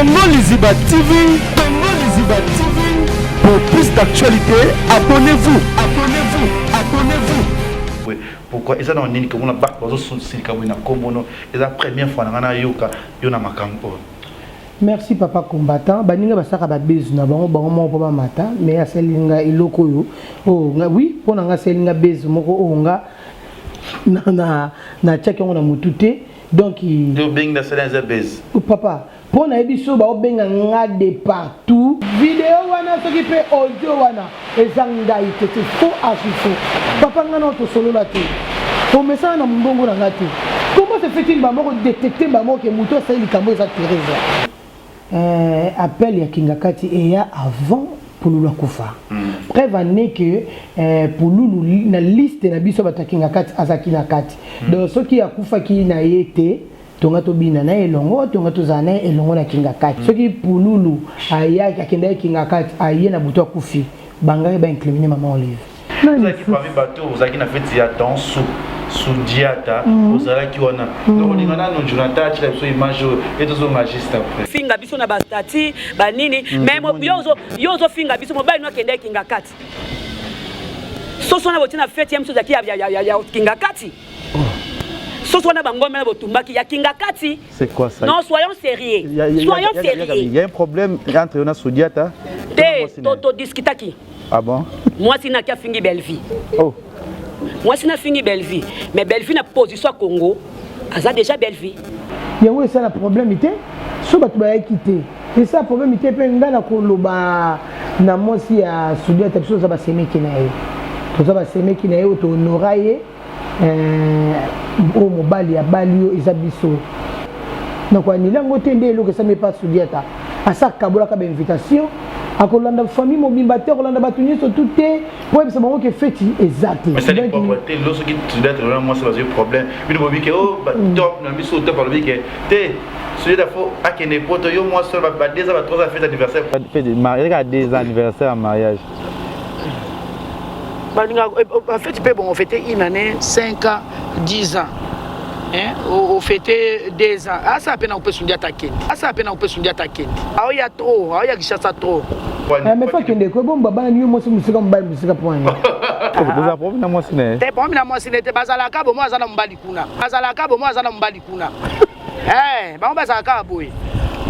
Congo Liziba TV, Congo Liziba TV. Pour plus d'actualités, abonnez-vous, abonnez-vous, abonnez-vous. Pourquoi eza na nini komona bato bazosilika boye na nkombo no? Eza première fois na ngai nayoka yo na makambo oyo. Merci, papa combattant. Baninga basalaka babuzz na bango, bango moko mpo bamata, mais asali nga eloko oyo oyo, oui, mpo na nga asali nga buzz moko oyo nga natiaki yango na motu te. Donc obengi nasali eza buzz? Papa, mpo nayebi so baobenga nga de partout. Video wana, soki mpe audio wana eza ngai te, te, faux, archi faux. Papa, nga na tosolola te, omesana na mongongo na nga te. Comment se fait-il bamoko détecte bamoko ke moto asali likambo eza Theresa? Appel ya Kingakati eya avant Pululu akufa. Preuve ane ke Pululu na liste na biso bato ya Kingakati azalaki na kati. Donc soki akufaki na ye te, tonga tobina na ye elongo, tonga tozala na ye elongo na Kingakati. Soki Pululu ayaki, akendaki Kingakati, aye na butu akufi, bangai baincrimine mama Olive. Ozalaki parmi bato ozalaki na feti ya Tansu Sudiata, ozalaki wana. Donc olinga nano Jonathan atila biso image oyo e tozonga juste après. Finga biso na bastati banini, mais yo ozofinga biso, mobali no akende Kingakati. Soso wana botie na feti ya miso ozalaki ya Kingakati. Soso wana, bangombe na botumbaki ya Kingakati. C'est quoi ça? Non, soyons sérieux. Soyons sérieux. Il y a un problème entre yo na Sudiata? Te, todiskutaki. Ah bon? Mwasi naki afingi Bellevie. Oh. Mwasi nafingi Bellevie, mais Bellevie na position ya Congo aza déjà Bellevie. Yango esala problème te. So bato bayaki te, esala problème te. Mpe ngai na koloba na mwasi ya Sudiata, biso toza basemeki na ye, toza basemeki na ye oyo tohonora ye. Oyo mobali abali yo eza biso, nakoanila yango te. Nde eloko esami epa Sudiata, asa akabolaka bainvitation, akolanda famille mobimba te, akolanda bato nyonso tu te po oyebisa bango ke feti eza te. Esali propre te. Lelo soki Sudiata na mwasi bazwi problème, bino bobi ke o top na biso, top alobi ke te, Sudiata faut akende poto. Yo mwasi oyo ba 2 ans, ba 3 ans, fête anniversaire, ezaka 2 ans anniversaire ya mariage. Balinga bafeti mpe bongo, fête une année, 5 ans, 10 ans, hein, ofete 2 ans, asala mpe na kopesa Sundiata akende, asala mpe na kopesa Sundiata akende. Aoya trop, aoya Kinshasa trop. Mais faut akende ko ebomba bana niyo, mwasi mosika, mobali mosika, po ani? Boza problème na mwasi na ye? Te, problème na mwasi ne te. Bazalaka bomo, aza na mobali kuna, bazalaka bomo, aza na mobali kuna. Bango bazalaka kaka boye.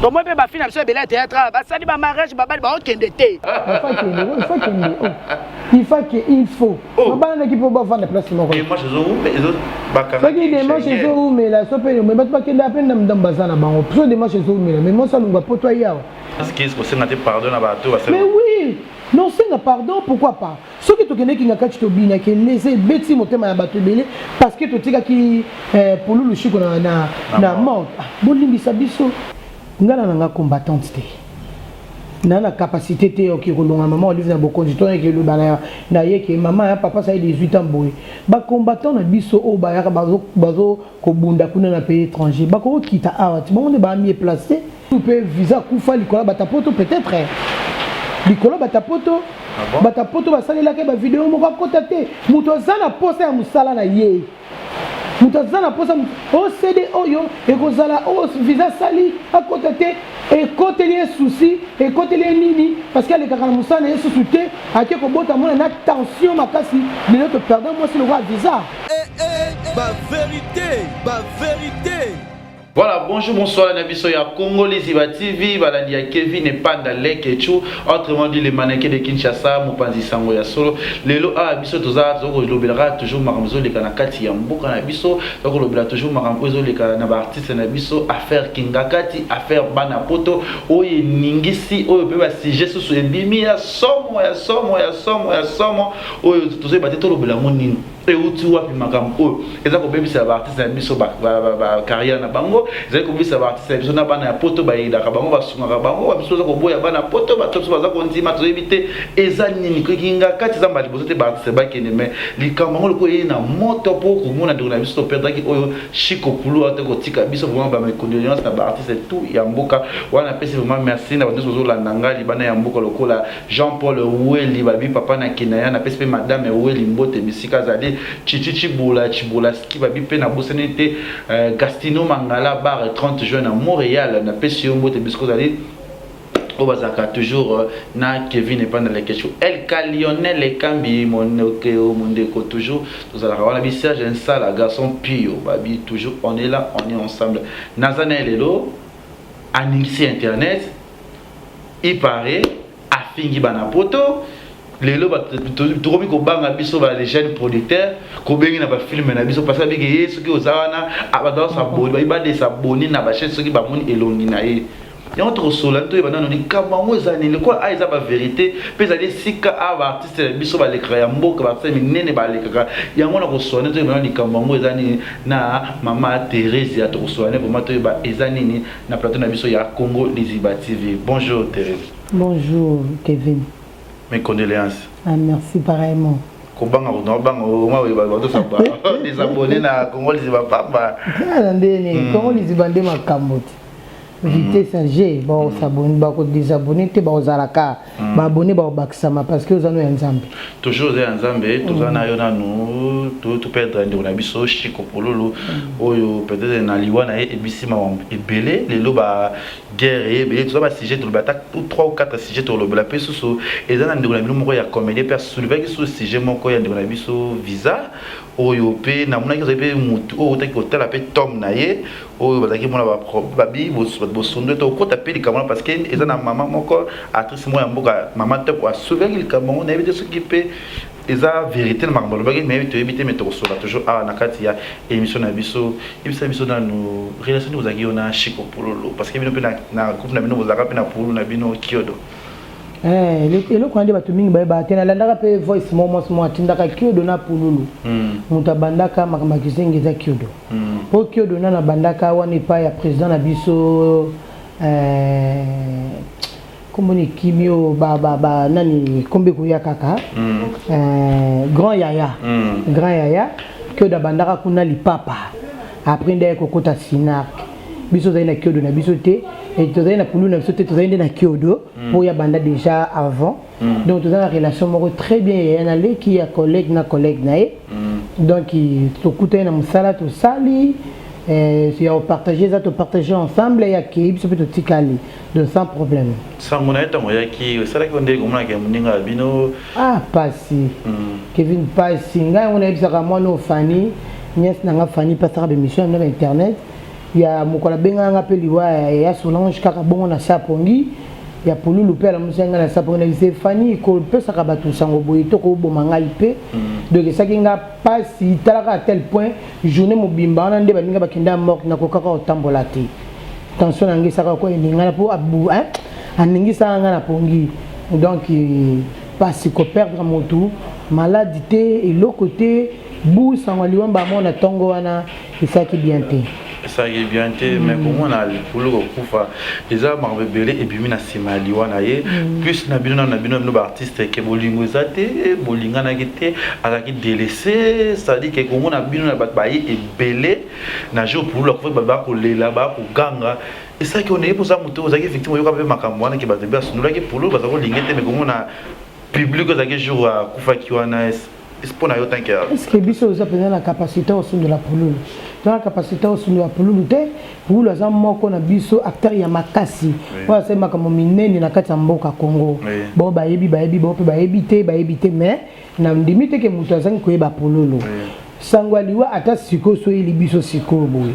Tomoi mpe bafilles na biso ebele ya théâtre basali bamariage, babali baokende te. Il faut akende, il faut akende, il faut que il faut babalanaki mpo bavanda place moko. Démarche ezobakanga. Soki démarche ezowumela, so mpe me bato bakendaka mpe ndambo, baza na bango. So démarche ezowumela, mais mwasi alungwa poto aye awa. Kosenga te pardon na bato? Mais oui, non, senga pardon, pourquoi pas? Soki tokendeki na kati, tobinaki, elese ebeti motema ya bato ebele parce que totikaki Pululu Shiko na morgue. Bolimbisa biso. Ngai na nanga combattante te, na capacité te oke kolonga mama Olive na bokonzi to yeke eloba na ye ke mama ya papa asali 18 ans boye. Bacombattant na biso oyo bayaka bazo kobunda kuna na pays étranger, bakokokita awa ti bango nde bamie place te. Mpe visa akufa likolo ya batapoto, peut-être likolo ya batapoto. Batapoto basalelaki bavideo moko, akota te. Moto aza na posa ya mosala na ye, moto aza na posa ocd oyo ekozala oyo visa asali akota te, ekoteli ye susi, ekoteli ye nini, parce que alekaka na mosala na ye susu te. Ake kobota mwana na tension makasi. Lelo toperdre mwasi lokola visa. Bavérité, bavérité. Voilà, bonjour, bonsoir, na biso ya Congo Liziba TV, balandi ya Kevin Epanda Lekechu, autrement dit le mannequin de Kinshasa, mopanzi sango ya solo. Lelo a biso toza tokolobelaka toujours makambo ezoleka na kati ya mboka na biso, tokolobela toujours makambo ezoleka na ba artiste na biso, affaire Kingakati, affaire bana poto, oyo eningisi, oyo pe ba sujet susu ebimi ya somo, ya somo, ya somo, ya somo, oyo tozoyeba te tolobela ngo nini. Euti wapi makambo oyo eza kobebisa baartiste na biso bacarrière na bango, ezali kobebisa baartiste na biso na bana ya poto bayedaka bango, basungaka bango? Babiso baza koboya bana poto, bato biso baza kondima, toyebi te eza nini. Kinga kati eza mbala liboso te baartiste bakende, mais likambo yango lokola eye na moto mpo komona ndeko na biso toperdaki oyo Chiko Pulu ate kotika biso. Vraiment, bamecondoléance na baartiste tout ya mboka wana. Napesi vraiment merci na bato nyonso bazolanda ngai libanda ya mboka, lokola Jean Paul Weli, babi papa na Kinaya. Napesi mpe madame Weli mbote bisika azali. ozali Chichi Chibola Chibolaski babi mpe nabosani te euh, Gastino Mangala bar 30 juin na Montréal napesi yo mbote bisika ozali oyo bazalaka toujours euh, na Kevin Epanda Leketchou LK Lionel Ekambi monokeo mondeko toujours tozalaka wana bi Serge Nsala garçon pio babi toujours on est là, on est ensemble. Naza na ye lelo aningisi internet, il paraît afingi bana poto. Lelo tokomi kobanga biso ba les jeunes producteurs kobengi na bafilme na biso parce que abiki ye soki oza wana bato basaboni badesaboni na bachaine soki bamoni elongi na ye. Yango tokosola toyeba nano likambo yango eza nini, lokola a eza baverité mpe ezali esika a baartiste na biso balekaka ya mboka, baartiste minene balekaka yango. Na kosola nde toyeba nano likambo yango eza nini na mama Thérésia. Tokosola nde vraiment toyeba eza nini na plateau na biso ya Congo Liziba TV. Bonjour Thérèse. Bonjour Kevin. Mes condoléances. Ah, merci, pareillement. Kobanga obanga désabonné na Congo Liziba pamba. Na ndeni Congo Liziba nde makambo te, vitesse ya g. Bakosabone, bakodésabonner te, bakozalaka baabonné, bakobakisama parce que oza no ya Nzambe. Toujours oza ya Nzambe. Toza na yo nanu toperdre ndeko na biso Chiko Pololo oyo peut-être na liwa na ye ebisi makambo ebele. Lelo baguerre ebele, toza basujet toloba ata 3 ou 4 sujet tolobela. Mpe susu eza na ndeko na bino moko ya comédie mpe asoulevaki susu sujet moko ya ndeko na biso Visa oyo mpe namonaki ozali mpe motu oyo otaki kotala mpe tome na ye oyo bazalaki mona babi bato bosondo ete okota mpe likambo wana parce que eza na mama moko, actrice moko ya mboka, mama Top, asoulevaki likambo yango. Nayebi te soki mpe eza vérité na makambo alobaki, nayebi, toyebi te, mais tokosola toujours awa na kati ya émission na biso. Yebisa biso nanu relation nini ozalaki yo na Chiko Pololo, parce que bino mpe na groupe na bino bozalaka mpe na Pululu na bino Kiodo. Eloko wana nde bato mingi bayebaka te. Nalandaka mpe voice mo mwasi mo atindaka Kiodo na Pululu. Moto abandaka makambo ya kizengi eza Kiodo, mpo Kiodo nano abandaka wana epai ya président na biso, komboni ekimi oyo ba nani, kombe koya kaka grand yaya. Grand yaya Kiodo abandaka kuna lipapa, après nde aye kokota Sinark. Biso tozali na Kiodo na biso te, tozali na Pulu na biso te, tozali nde na Kiodo mpo oyo abanda déjà avant. Donc toza na relation moko très bien, yaya na leki, ya collègue na collègue na ye. Donc tokutani na mosala tosali ya kopartage, eza topartage ensemble, ya kei biso mpe totikali, donc sans problème. Sango na ye ntango oyaki esalaki ndenge komonaka ya moninga ya bino? Ah, pasi, Kevin, pasi. Ngai yango nayebisaka mwana oyo Fani, nièce na nga Fani, pasaka bémission na internet ya mokolo abengaka nga mpe liwa ya Solange kaka bongo na sapongi ya Pululu mpe alamusi ngai na sapongi na bise. Fani kopesaka bato sango boye to koboma ngai mpe. Donc esaki nga pasi, talaka à tel point journée mobimba wana nde baninga bakenda ya morgue, nakokaka kotambola te. Tension na ngai esaka ko eningana mpo aningisaka ngai na pongi. Donc pasi koperdre motu, maladi te, eloko te, bu sango liwamba mona ntongo wana esalaki bien te. Esalaki bien te, mais komona Pulu kokufa eza makambo ebele ebimi na nsima ya liwa na ye. Plus na bino nano na bino baartiste ke bolingo eza te, bolinganaki te, azalaki délaissé, c'est-à-dire ke komona bino na bato baye ebele na jour Pululu akufa, bato bakolela, bakoganga, esalaki onaye mpoza moto ozalaki victime. Oyoka mpe makambo wana ke bato ebe asundolaki Pululu, baza kolinge te, mais komona public ozalaki jour akufaki wana, mpo na yo tanke? Est ce que biso oza mpenza na capacité osundola Pululu? Toza na capacité osundola Pululu te. Pululu aza moko na biso, acteur ya makasi oyo asali makambo minene na kati ya mboka Congo. Bao bayebi, bayebi, bao mpe bayebi te, bayebi te, mais na ndimi te ke moto azangi koyeba Pululu. Sango ya liwa ata sikoyo, so oyeli biso sikoyo boye,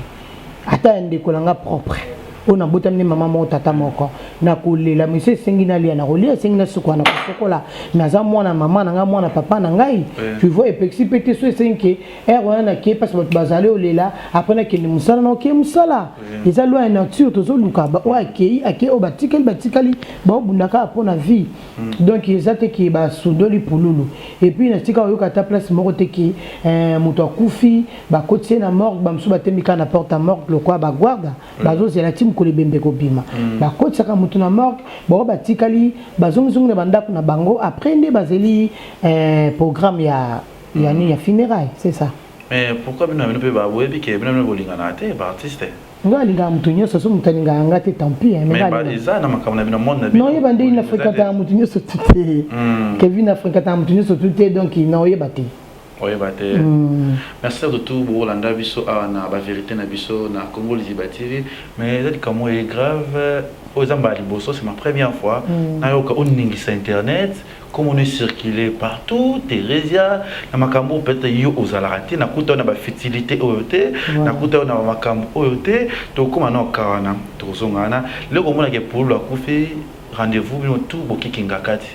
ata ya ndeko na nga propre oyo nabotami nde mama moko tata moko, nakolela. Miso esengi nalia, nakolia, esengi nasukola, nakosokola. Naza mwana mama na ngai, mwana papa na ngai, tu vois. Epekisi mpe te so esengi ke ere wana nakei mpasi, bato bazali olela, après nakende mosala, na okei mosala. Eza loi ya nature. Tozoluka oyo akei akei, oyo batikali batikali, baobunda kaka mpo na vie. Donc eza te ke basundoli Pululu. Et puis natika oyoka ata place moko te ke moto akufi, bakoti ye na morgue, bamosusu batembi kaka na porte ya morgue lokola bagwarda, bazozela ti mokolo ebembe kobima. Bakotisaka moto na morgue, bao batikali bazongizongi na bandako na bango, après nde bazeli programme ya nini, ya funéraille, c'est ça. Mais pourquoi bino na bino mpe boyebi ke bino bino bolingana te, baartiste? Nga alingaka moto nyonso. So moto alingaka nga te, tant pis. Eza na makambo na bino, monde na bino. Naoyeba nde na fréquentaka moto nyonso tu te. Kevin, na fréquentaka moto nyonso tu te, donc naoyeba te. Oyeba te. Merci de tout bolanda biso awa na bavérité na biso na Congo Liziba TV. Mais eza likambo oyo grave, oyo eza mbala liboso, c'est ma première fois nayoka oningisa internet comme on est circulé partout, Thérésia, na makambo peut-être yo ozalaka te, nakuta oyo na bafutilité oyo te, nakuta oyo na bamakambo oyo te. Tokóma na oka wana, tokozonga wana. Lelo omonake Pululu akufi, rendez-vous bino tout bokikinga kati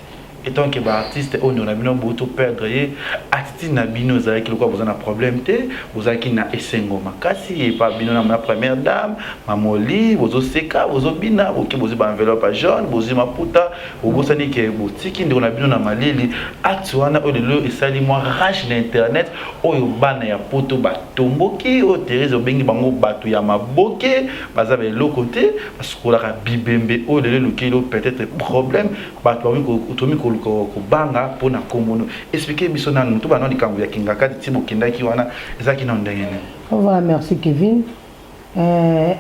étant que baartiste oyo ndeko na bino boyi toperdre ye. Attitude na bino ezalaki lokola boza na problème te, bozalaki na esengo makasi epa bino na première dame Mamoli, bozoseka, bozobina, boke bozwi baenveloppe ya jaune, bozwi maputa, bobosani ke botiki ndeko na bino na malili. Acte wana oyo lelo esali mwa rage na internet, oyo bana ya Poto batomboki, oyo Therese obengi bango bato ya maboke, baza baeloko te, basukolaka bibembe, oyo lelo elukeli peut-être problème, bato tomi koluka kobanga mpona kombono. Explique biso nanu to bana likambo ya Kingakati ti bokendaki wana, ezalaki nano ndenge nini? Voilà, merci Kevin.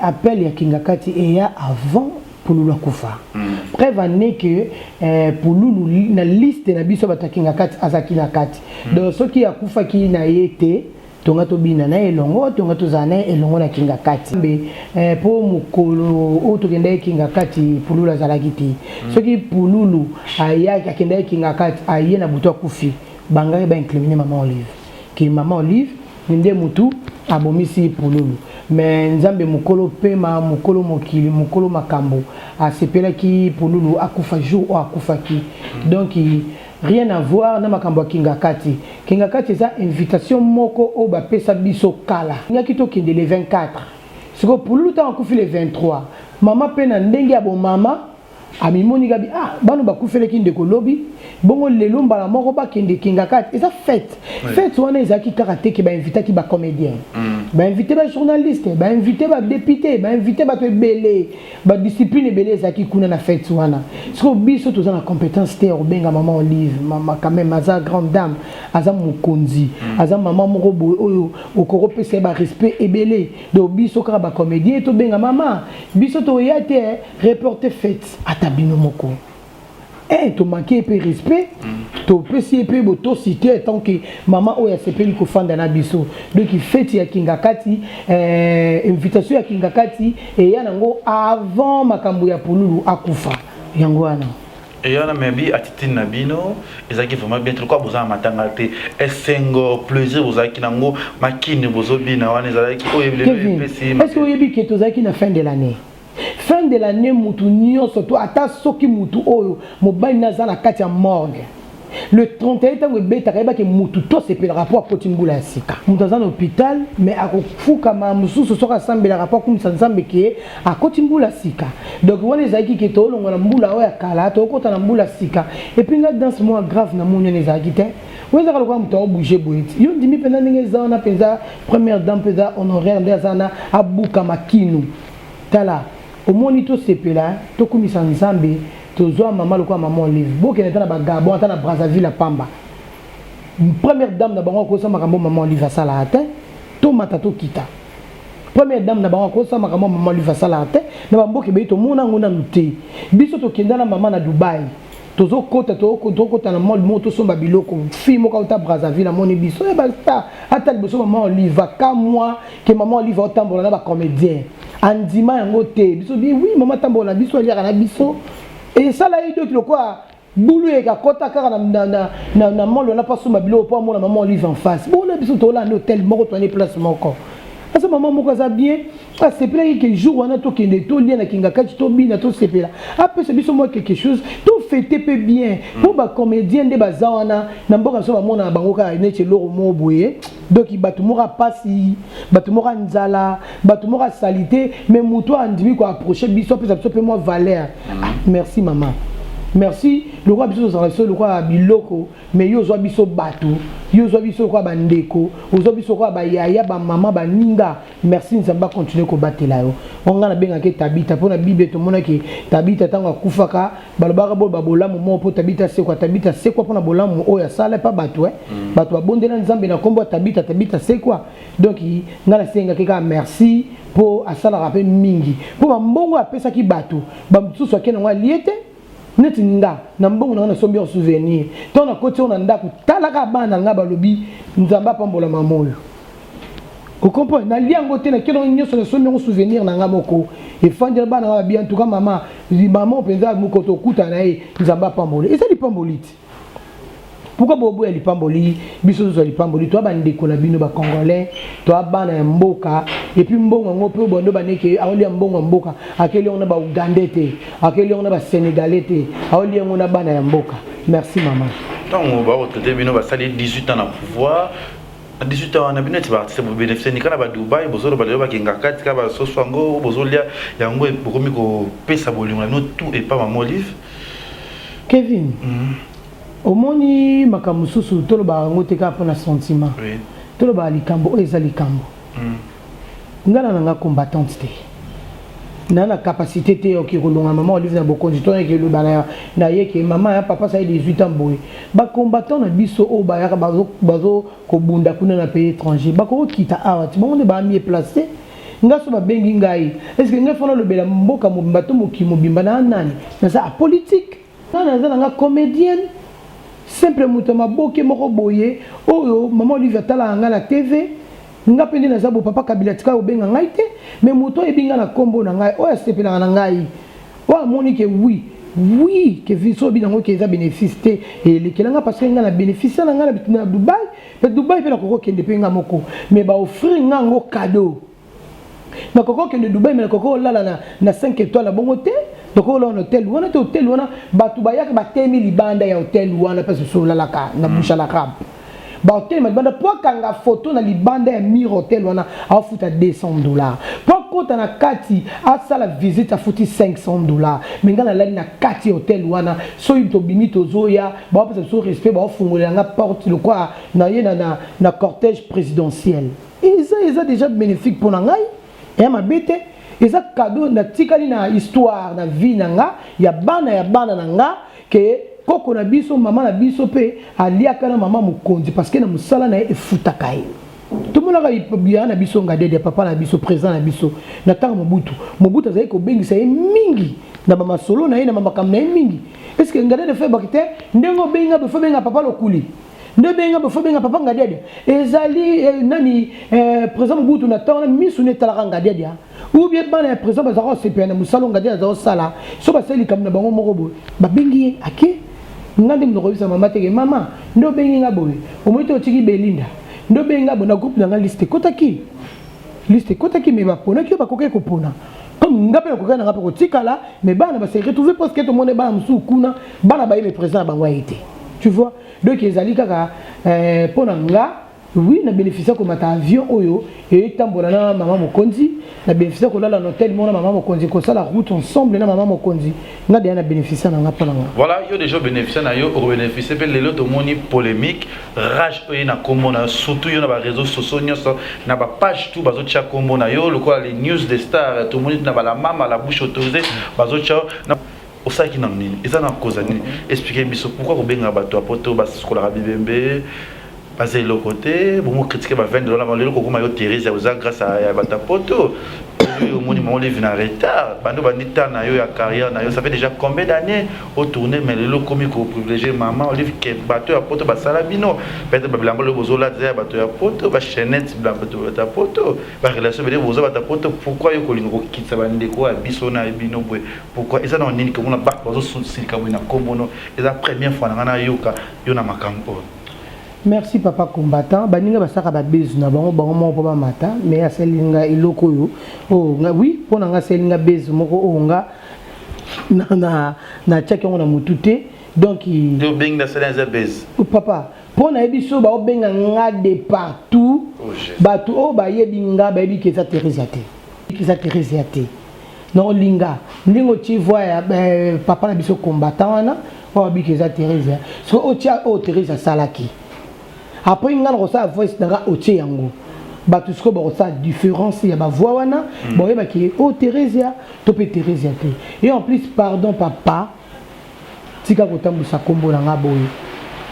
Appel ya Kingakati eya avant Pululu akufa. Preuve ane ke Pululu na liste na biso bato ya Kingakati azalaki na kati. Donc soki akufaki na ye te, tonga tobina na ye elongo, tonga tozala na ye elongo na Kingakati. Mbe mpo mokolo oyo tokendaki Kingakati, Pululu azalaki te. Soki Pululu ayaki, akendaki Kingakati, aye na butu akufi, bangaki baincrimine Mama Olive, ke Mama Olive nde mutu abomisi Pululu. Mais Nzambe mokolo pema, mokolo mokili, mokolo makambo, asepelaki Pululu akufa jour oyo akufaki. Donc rien à voir na makambo ya Kingakati. Kingakati eza invitation moko oyo bapesa biso kala, ngaki tokende le 24. Sikoyo Pululu ntango akufi le 23, mama mpe na ndenge ya bomama amimoni kabi: ah, bano bakufelaki ndeko lobi, bongo lelo mbala moko bakende Kingakati. Eza fête. Fête wana ezalaki kaka te ke bainvitaki bacomédien, bainvite bajournaliste, bainvite badéputé, bainvite bato ebele, badiscipline ebele ezalaki kuna na fête wana. Sikoyo biso toza na compétence te ya kobenga Mama Olive. Mama quand même aza grande dame, aza mokonzi, aza mama moko boye oyo okoki opesa ye barespect ebele. Donc biso kaka bacomédien tobenga mama, biso toya te reporter fête ata bino moko. Tomanke ye mpe respect, topesi ye mpe botosi te tant que mama oyo asepeli kofanda na biso. Donc fête ya Kingakati, invitation ya Kingakati eya nango avant makambo ya Pululu akufa, yango wana. Eya wana. Mais bi attitude na bino ezalaki vraiment bien te, lokola boza na matanga te, esengo, plaisir bozalaki nango, makini bozobina wana ezalaki oyo lelo epesi. Est ce que oyebi ke tozalaki na fin de l'année? Fin de l'année, mutu nyonso to ata soki mutu oyo mobali na aza na kati ya morgue, le 31 ntango ebetaka, yebaki mutu to asepelaka mpo akoti mbula ya sika. Moto aza na hôpital mais akofukama mosusu soki asambelaka mpo akumisa Nzambe ke akoti mbula sika. Donc wana ezalaki ke toolongwa na mbula oyo ya kala, tookota na mbula sika. Et puis nga danse moko grave na moni wana ezalaki te. Oyo ezaka lokola moto aobouge boye ti yo ndimi mpenza ndenge eza wana mpenza. Première dame mpenza honoraire nde aza wana, abuka makinu. Tala, omoni, tosepela, tokumisa Nzambe, tozwa mama lokola Mama Olive. Bokende ata na Bagabon, ata na Brazzaville, apamba première dame na bango akosa makambo Mama Olive asalaka te. Tomata, tokita, première dame na bango akosa makambo Mama Olive asalaka te. Na bamboka ebei tomona yango nanu te. Biso tokenda na mama na Dubai, tozokota, tokota na mall moko, tosomba biloko. Fille moko auta Brazzaville amoni biso ye basta ata liboso Mama Olive, akamwa ke Mama Olive aotambola na bacomédien, andima yango te. Biso bi oui, mama atambola na biso, aliaka na biso. Esala ye doki lokola bulu ekakɔta kaka na mall wana mpo asomba biloko, mpo amona Mama Olive en face. Bona biso tolanda hotel moko, toani place moko, aza mama moko aza bien. Asepelaki ke jour wana tokende tolia na Kingakati, tobina, tosepela, apesa biso mwa quelque chose, tofete mpe bien mpo bacomédien nde baza wana na mboka biso, bamonaka bango kaka neti eloko moko boye. Donc bato moko apasi, bato moko nzala, bato moko asali te, mais moto andimi koapproche biso, apesa biso mpe mwa valeur. Ah, merci mama, merci. Lokola biso tozala biso lokola biloko, mais yo ozwa biso bato, yo ozwa biso lokola bandeko, ozwa biso lokola bayaya, bamama, baninga. Merci, Nzambe akontinue kobatela yo. Onga nabengaki Tabita mpo na Bible tomonaki Tabita ntango akufaka, balobaka boyo babolamu moko mpo Tabita sekwa. Tabita sekwa mpona bolamu oyo asala epa bato, bato babondela Nzambe na nkombo ya Tabita, Tabita sekwa. Donc ngai nasengaki kaka merci mpo asalaka mpe mingi, mpo bambongo apesaki bato bamosusu akende yango alie te. Neti nga na mbongo na nga nasombi yango souvenir, tango nakoti yango na ndaku, tala kaka bana na nga balobi Nzambe apambola mama oyo. O comprendre? Nalia yango te, nake nango nyoso nasombi yango souvenir na nga moko. Efandi na bana na nga babi en tout cas mama, mama oyo penza mokolo tokutana na ye Nzambe apambola. Eza lipamboli te. Pourquoi boboya lipamboli? Biso tozwa lipamboli, toa bandeko na bino ba congolais, toa bana ya mboka. Et puis mbongo yango pe bondo baneke aolia mbongo ya mboka, akeli yango na ba ougandais te, akeli yango na ba sénégalais te, aolia yango na bana ya mboka. Merci maman. Ntango bakotraite bino basali 18 ans na pouvoir, na 18 ans wana bino neti baartiste bobénéficie nika na badubai, bozoloba lelo bakenga kati ka basoso yango bozolia yango, bokomi kopesa bolingo na bino tout epa mama Olive. Kevin, omoni makambo mosusu tolobaka yango te kaka mpona sentiment. Tolobaka likambo oyo eza likambo. Nga na nga combattante te, na na capacité te oke kolonga mama Olive na bokonzi to yeke eloba na ye ke mama ya papa sali 18 ans boye. Bacombattant na biso oyo bayaka bazo kobunda kuna na pays étranger, bakokokita awa ti bango nde baa mieux placé. Nga so babengi ngai, est ce que ngai fona lobela mboka mobimba to mokili mobimba? Na nani naza apolitique, nga naza na nga comédienne simple, moto ya maboke moko boye oyo mama Olive atalaka nga na TV. Nga mpe nde naza bo papa Kabila tika kobenga ngai te, mais moto oyebi nga na nkombo na ngai, oyo asepelaka na ngai, oyo amoni ke oui oui ke viso oyebi nango ke eza bénéfice te, elekela nga parce que nga na bénéfice na ngai na Dubai. Mpe Dubai mpe nakoki kokende mpe nga moko, mais baoffrir nga yango cadeau. Nakoki kokende Dubai, mais nakoki kolala na 5 étoiles na bongo te, nakoki kolala na hotel wana te. Hotel wana bato bayaka batemi libanda ya hotel wana mpe soso olalaka na Burj Al Arab, bahotel ma libanda mpo akanga photo na libanda ya mur hotel wana afuta 200 $, mpo akota na kati asala visite afuti 500 $. Mais ngai nalali na kati ya hotel wana, soki tobimi tozoya, baopesa biso respect, baofungolela nga porte lokwa na ye na cortège présidentiel. Eza déjà bénéfique mpo na ngai, eya mabe te, eza cadeau. Natikali na histoire na vie na nga ya bana ya bana na nga ke koko na biso, mama na biso mpe aliaka na mama mokonzi, parce que na mosala na ye efutaka ye. Tomonaka ya na biso Ngadede ya papa na biso, président na biso na ntango Mobutu. Mobutu azali kobengisa ye mingi na bamasolo na ye, na bamakambo na ye mingi. Est ce que Ngadede fe baki te ndenge obenga bofo benga papa Lokuli, nde benga bofo benga papa Ngadiadia? Ezali nani président Mobutu na ntango wana misu ne etalaka Ngadiadia, ou bien bana ya président bazalaka kosepela na mosala Ngadiadia aza kosala. So basali likambo na bango moko boye, babengi ye ake. Nga nde moto koyebisa mama teke mama nde obengi nga boye, omoni te otiki Belinda nde obengi nga boye na groupe na nga. Liste ekotaki, liste ekotaki, mais baponaki oyo bakokaki kopona. Comme nga mpe nakokaki na nga mpe kotikala, mais bana base retrouve parce que tomoni bana mosusu kuna, bana baye, mais président na bango aye te, tu vois. Donc ezali kaka mpo na nga, oui, na bénéficie komata avion oyo etambola na mama mokonzi, na bénéficie kolala na hotel moko na mama mokonzi, kosala route ensemble na mama mokonzi. Nga deya na bénéficie na nga mpo na nga. Voilà, yo déjà bénéficie na yo, okobénéficie mpe. Lelo tomoni polémique, rage oyo na nkombo na yo, surtout yo na baréseau sociaux nyonso, na bapage tout bazotia nkombo na yo lokola les news des stars. Tomoni na balamama la bouche autorisée bazotia na osalaki nano nini, eza na koza nini? Explique biso pourquoi kobengaka bato ya poto basukolaka bibembe, baza eloko te. Bomo critique ba 20 $, lelo kokoma yo Thérèse oza grâce ya bato ya poto. Oyo omoni mama Olive na retard, bando bandi ta na yo ya carrière na yo, ça fait déjà combien d'années otourné, mais lelo okomi koprivilégie mama Olive ke bato ya poto basala bino. Peut-être babilamba lelo bozolata ya bato ya poto, bachaînette bato ya poto, barelation bele boza bato ya poto. Pourquoi yo kolinga kokitisa bandeko ya biso na bino boye? Pourquoi? Eza na nini komona bato bazosilika boye na nkombono? Eza première fois na ngai nayoka yo na makambo oyo. Merci papa combattant. Baninga basalaka babese na bango bango moko mpo bamata, mais asali nga eloko oyo oyo, oui, mpo na nga asali nga bese moko oyo nga natiaki yango na motu te. Donc obengi nasali eza bese? Papa, mpo nayebi so baobenga nga de partout. Bato oyo bayebi nga bayebi ke eza Thérésia te, eza Thérésia te. Naolinga ndenge otie voix ya papa na biso combattant wana oyo abiki eza Thérésia. So otia oyo Thérésia asalaki, après nga na kosala voice na nga, otie yango, bato sikoyo bakosala différence ya bavoix wana, bayebaki oyo Thérésia to mpe Thérésia te. Et en plus, pardon papa, tika kotambwisa nkombo na nga boye.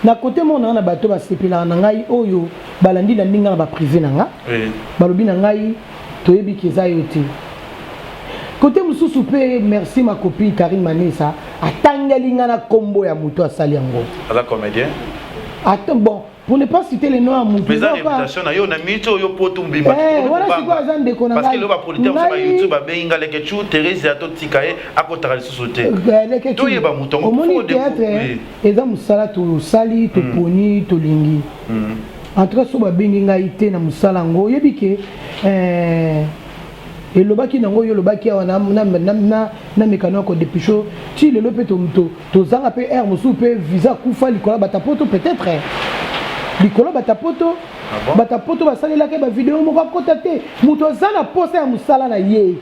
Na kote moko na nga na bato basepelaka na ngai oyo balandi na ndinga na baprivé na nga, balobi na ngai toyebi ke eza yo te. Côté mosusu mpe, merci ma copine Karine Manesa, atangeli nga na nkombo ya moto asali yango. Aza comédien. Attends, bon, pour ne pas citer le nom ya motu. Mais eza réputation na yo na minute oyo po tumbimba. Wana sikoyo aza ndeko na parce que lelo bapolitique mosusu ba YouTube babengi nga Leke Chu, Thérésia totika ye, akotaka lisusu te. Toyeba moto yango. Omoni, théâtre eza mosala tosali, toponi, tolingi. En tout cas, so babengi ngai te na mosala yango, oyebi ke elobaki nango, oyo olobaki awa na mekano ya kodépêche ti lelo mpe tozanga mpe aire mosusu mpe visa kufa likolo ya batapoto, peut-être likolo batapoto. Batapoto basalelaki bavideo moko, akota te. Moto aza na posa ya mosala na ye,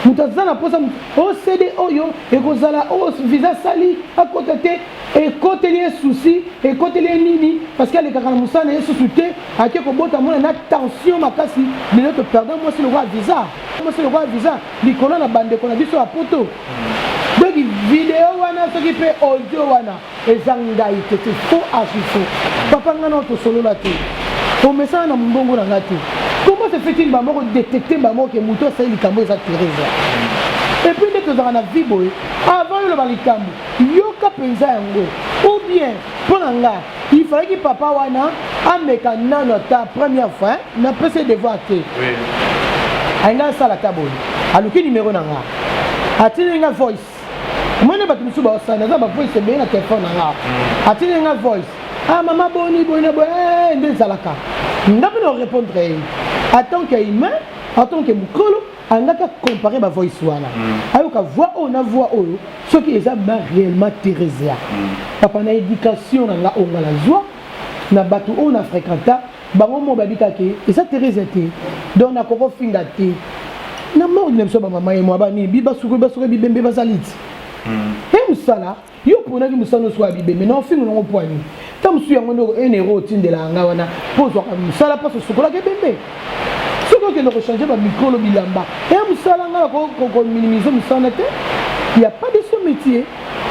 moto aza na posa ocd oyo ekozala oyo visa asali akota te, ekoteli ye susi, ekoteli ye nini, parce que alekaka na mosala na ye susu te. Ake kobota mwana na tension makasi. Lelo toperdre mwasi lokola visa, mwasi lokola visa likolo na bandeko na biso ya poto. Donc video wana, soki mpe audio wana eza ngai te, te, faux, archi faux. Papa, ngai nao tosolola te, omesana na mongongo na ngai te. Comment se fait-il bamoko détecte bango ke moto asali likambo eza Therese? Et puis nde tozalaka na vie boye, avant yoloba likambo, yoka mpenza yango. Ou bien mpo na nga, il fallait papa wana ameka nano ata première fois. Napesi devoir te, alingi asala ata boye, aluki numero na nga, atindi nga voice. Omoni bato mosusu baosala, naza bavoice ebele na telefone na nga. Atindi nga voice: "Ah mama, boni boye na boye." Nde ezalaka, nga mpe na répondre ye en tant que humain, en tant que mokolo. Alingaki acompare bavoice wana, ayoka voix oyo na voix oyo, soki eza ma réellement Thérésia. Papa, na éducation na nga oyo nga nazwa na bato oyo na fréquenta, bango mo babikaki eza Thérésia te. Donc nakokofinga te na morgue na biso. Bamama ye mwa banini, basuki basuki bibembe, bazali ti e mosala. Yo mponaki mosala nyonso ya bibembe na ofinga nango pwani ta mosusu yango nde enero otindelaka nga wana mpo ozwaka mosala mpasi osukolaka ebembe. Soki okende kochange bamikolo bilamba, eya mosala. Nga na kominimize mosala te, y a pas de sot métier,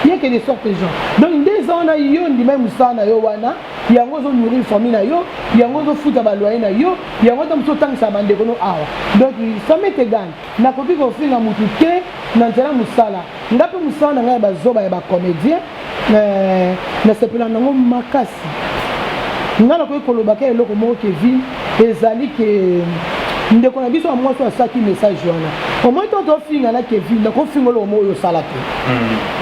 y a que des sortes de gens. Donc nde eza wana, yo ndima mosala na yo wana, yango ozonourrir famille na yo, yango ozofuta baloyer na yo, yango ata mosusu otangisa bandeko no awa. Donc ça m'est égal, nakoki kofinga motu te na nzela mosala. Nga mpe mosala na ngai ya bazoba ya bacomédien, nasepela nango makasi. Nga nakoki kolobaka eloko moko, Kevin, ezali ke ndeko na biso ya mwasi oyo asalaki message wana, omoi ntango tofinga na Kevin, nakofinga eloko moko oyo osala te,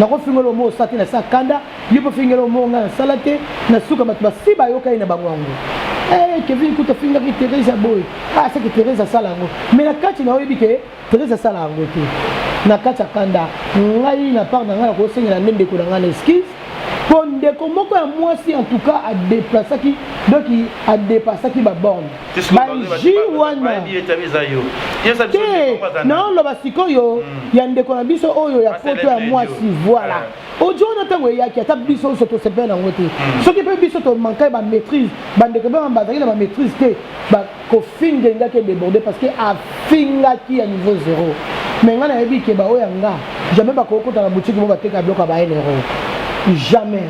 nakofinga eloko moko osala te, nasala kanda yo mpo finga eloko moko ngai nasala te. Na suka bato basi bayoka ye na bango yango: "Kevin kuta afingaki Therese boye." Ah, seke Therese asala yango, mais na kati na oyebi ke Therese asala yango te na kati ya kanda. Ngai na part na ngai, nakosengela nde ndeko na ngai na excuse mpo ndeko moko ya mwasi, en tout cas adéplaçaki, donc adépassaki baborne baji wana te. Naoloba sikoyo ya ndeko na biso oyo ya poto ya mwasi. Voilà, audio wana ntango eyaki, ata biso nyonso tosepele nango te. Soki mpe biso tomankai bamaîtrise, bandeko mpe bazalaki na bamaîtrise te, kofinga engaki edéborde, parce que afingaki ya niveau zéro. Mais ngai nayebi ke baoyo ya nga jamais bakokota na boutique mo bateka biloko ya ba 1 euro, jamais.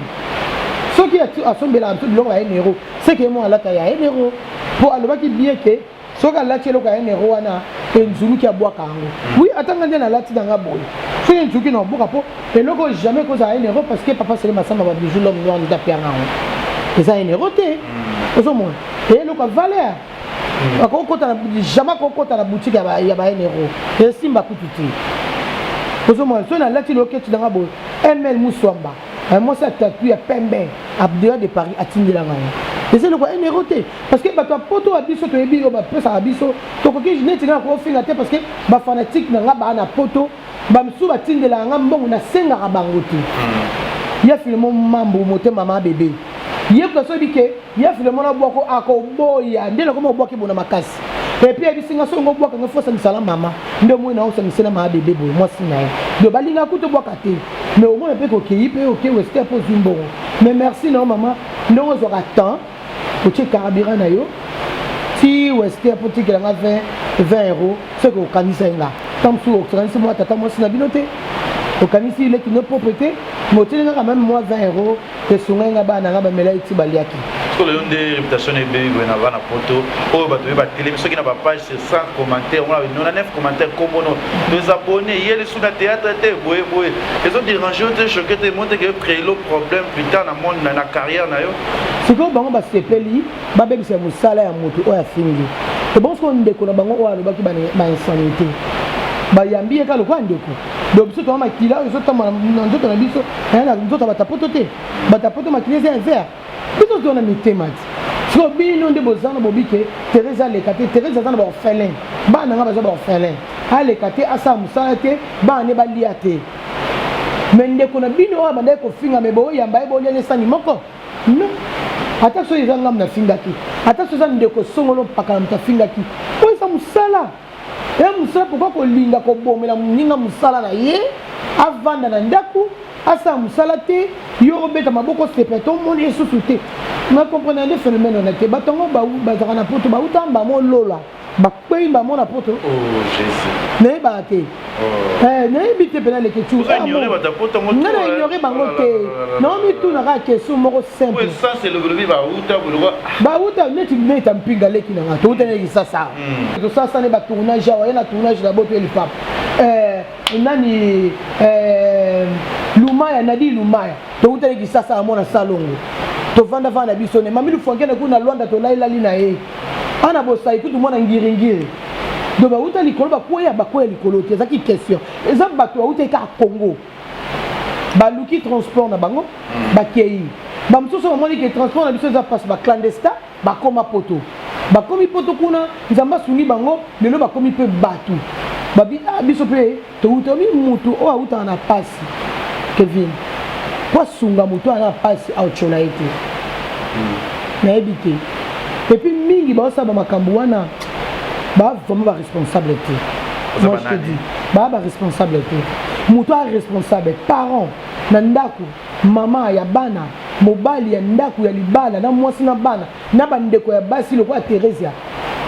Soki asombelaka biso biloko ya 1 euro, seke mo alata ya 1 euro, mpo alobaki bien ke soki alati eloko ya 1 euro wana, enzuluki, abwaka yango. Oui, ata nga nde nalati nanga boye, soki enzuluki na oboka, mpo eloko oyo jamais kozala 1 euro, parce que papa Sele Masamba, babijou, l'homme noir, nde apianga yango, eza 1 euro te. Ozomona eloko ya valeur akokota, jamais akokota na boutique ya ba 1 euro, esimba kutu te. Ozomona, soki nalati loketi nanga boye, ml Muswamba, mwasi ya tatu ya pembe, Abdela de Paris, atindelanga yango, eza eloko ya 1 euro te, parce que bato ya poto ya biso toyebi oyo bapesaka biso. Tokoki neti nga kofinga te, parce que bafanatique na nga baa na poto, bamisusu batindelaka nga mbongo, nasengaka bango te. Ye filemo mambo motema ma bebe ye kuta, soki ke ye filemo na bwako akoboya nde nakoma obwaki bona makasi. Et puis ayebisi nga soki ngo obwaka nga, fo osamisala mama nde omoi na osamisela mama bebe boye, mwasi na ye. Donc balingaka kuta obwaka te, mais omona mpe kokei mpe oke wester mpo ozwi mbongo. Mais merci na yo mama, ndenge ozwaka temps, otie carburant na yo ti wester mpo tikelanga 20 20 euro. Soki okanisa ye nga, ta mosusu okanisi mwa tata mwasi na bino te, okanisi leki no propre te, mais otieli nga quand même mwa 20 euro, esungai nga, bana nga bamela eti baliaki. Sikoyo lelo nde réputation na ebebi boye na bana poto oyo bato be batelemi soki na bapage c'est 100 commentaire, omona 99 commentaire kombono désabonné, ye lisu na théâtre te, boye boye. Ezo dérange yo te, choqué te, monte ke créer lo problème plus tard na monde, na carrière na yo? Sikoyo bango basepeli babebisa mosala ya moto oyo afingi. Ebongo sikoyo ndeko na bango oyo alobaki bainsanité, bayambi ye kaka lokola ndeko. Donc biso toza makila oyo ezotambola na nzoto na biso, eya na nzoto ya batapoto te. Batapoto makila eza ya vert, biso toza na mitema te. Sikoyo bino nde boza na bobike Therese aleka te. Therese aza na baorphelin, bana nanga baza baorphelin, aleka te, asala mosala te, bana nde balia te. Mais ndeko na bino oyo abandaki kofinga, me boyamba ye, bolia nesani moko. Non, ata soki eza ngambo nafingaki, ata soki eza ndeko songolo mpaka na moto afingaki, oyo eza mosala ya mosala. Pourquoi kolinga kobomela moninga mosala na ye? Avanda na ndako, asala mosala te, yo obeta maboko, sepe tomoni lisusu te. Na comprendre nde phénomène wana te. Bato yango bazalaka na poto, bauta mbamo lola, bakwei mbamo na poto. Oh Jésus! Nayebaka te. Nayebi te mpena leke tu. Oza ignorer bato ya poto yango? Nga na ignore bango te. Naomituna kaka question moko simple. Essence elobilobi bauta boloko. Bauta neti neta mpinga leki na nga, touta neti Kisasa, tosasa ne batournage awa, ye na tournage na boto elipapa nani Lumaya, Nadi Lumaya, touta ne Kisasa, amona salongo, tovanda vanda na biso ne mami Lufankene kuna na Lwanda, tolailali na ye ana bosai kutu mwana ngiringiri. Donc bauta likolo, bakweya, bakweya likolo te. Ezalaki question, eza bato bauta kaka Congo, baluki transport na bango, bakei. Bamosusu bamoni ke transport na biso eza mpasi, baclandestin bakóma poto. Bakomi poto kuna, Nzambe asungi bango, lelo bakomi mpe bato babi. Ah, biso mpe touta obi mutu oyo autaka na pasi. Kevin, po asunga motu aza na pasi, aotyola ye te. Nayebi te. Et puis mingi baosala bamakambo wana, baa vraiment baresponsable te. Moi je te dis, baa baresponsable te. Moto a responsable, parent na ndako, mama ya bana, mobali ya ndako ya libala, na mwasi na bana na bandeko ya basi lokola Theresia.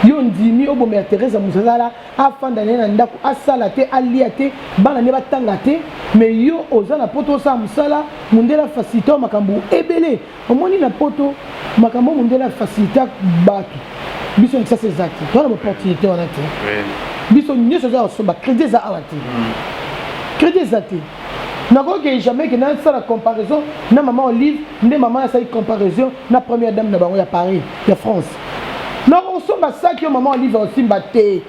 Yo ndimi obomela Theresia mosala, afanda na ye na ndako, asala te, alia te, bana nde batanga te. Mais yo oza na poto, osala mosala, mondele afacilité makambo ebele. Omoni na poto makambo mondele afacilité bato, biso na Kisasa eza te. Toza na baopportunité wana te. Biso nyonso eza kosomba, crédit eza awa te, crédit eza te. Nakoki jamais ke nasala comparaison na mama Olive nde mama asali comparaison na première dame na bango ya Paris, ya France. Nakosomba saki oyo mama Olive akosimba te,